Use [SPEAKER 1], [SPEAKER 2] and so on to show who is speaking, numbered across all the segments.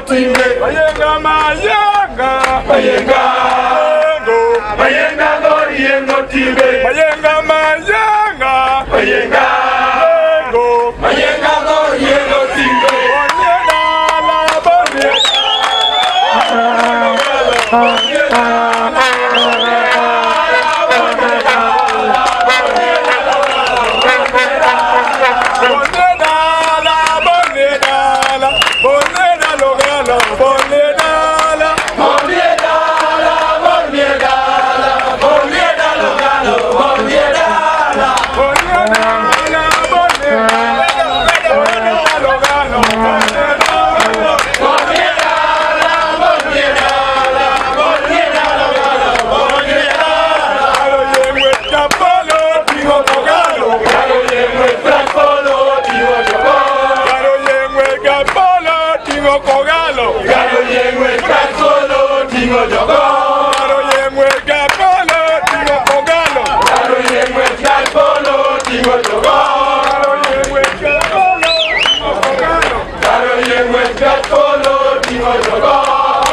[SPEAKER 1] time.
[SPEAKER 2] Mayenga mayenga.
[SPEAKER 1] Mayenga.
[SPEAKER 2] Yengo.
[SPEAKER 1] Mayenga goriengo timbe.
[SPEAKER 2] Mayenga mayenga.
[SPEAKER 1] Mayenga.
[SPEAKER 2] Yengo.
[SPEAKER 1] Mayenga goriengo timbe.
[SPEAKER 2] Bonye dala bonye. Bonye dala bonye dala. Bonye dalo galo bonye dala.
[SPEAKER 1] Bonye dala, bonye dala, bonye dalo galo, bonye dala.
[SPEAKER 2] Bonye dala bonye dala. Bonye dalo galo bonye dala.
[SPEAKER 1] Bonye dala, bonye dala, bonye dalo galo, bonye dala.
[SPEAKER 2] Galo yengwe tapolo tingo kogalo.
[SPEAKER 1] Galo yengwe frapolo, tingo jogo.
[SPEAKER 2] Galo yengwe kapolo tingo kogalo.
[SPEAKER 1] Galo yengwe frapolo, tingo jogo.
[SPEAKER 2] Galo yengwe kapolo tingo kogalo.
[SPEAKER 1] Galo yengwe frapolo, tingo jogo.
[SPEAKER 2] Galo yengwe kapolo tingo kogalo.
[SPEAKER 1] Galo yengwe frapolo, tingo jogo.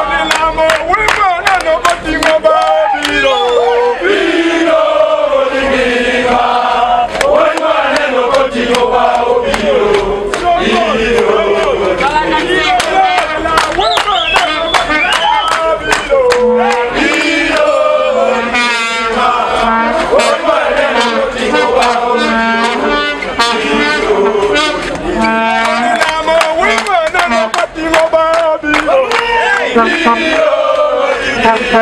[SPEAKER 2] Onilamo wimo nano kotingo babiro.
[SPEAKER 1] Biro oligima, oima neno kotingo ba obiro. Biro
[SPEAKER 2] Wimo nano kotingo babiro.
[SPEAKER 1] biro oligima, oima neno kotingo ba obiro.
[SPEAKER 2] Onilamo wimo nano kotingo babiro.
[SPEAKER 1] Biro oligima,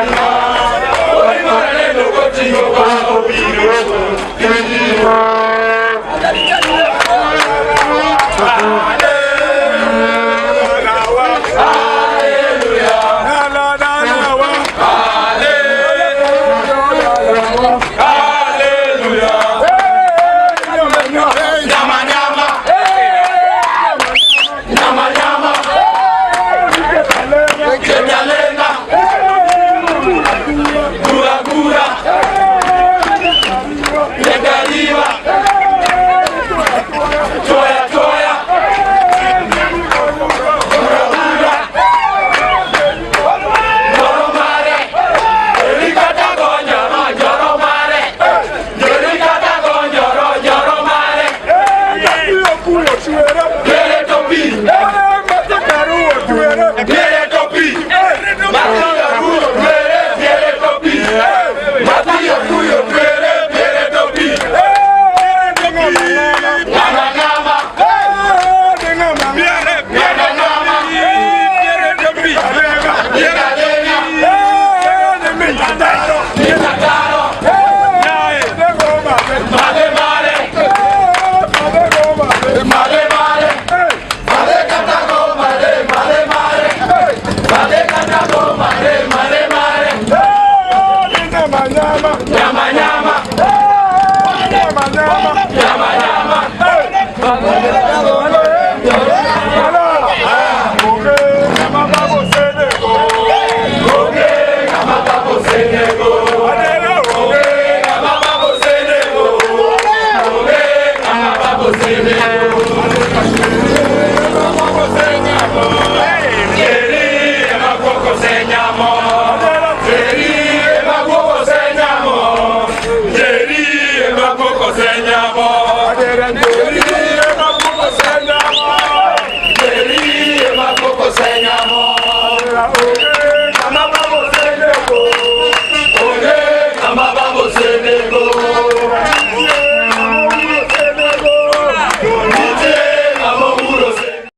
[SPEAKER 1] oima neno kotingo ba obiro.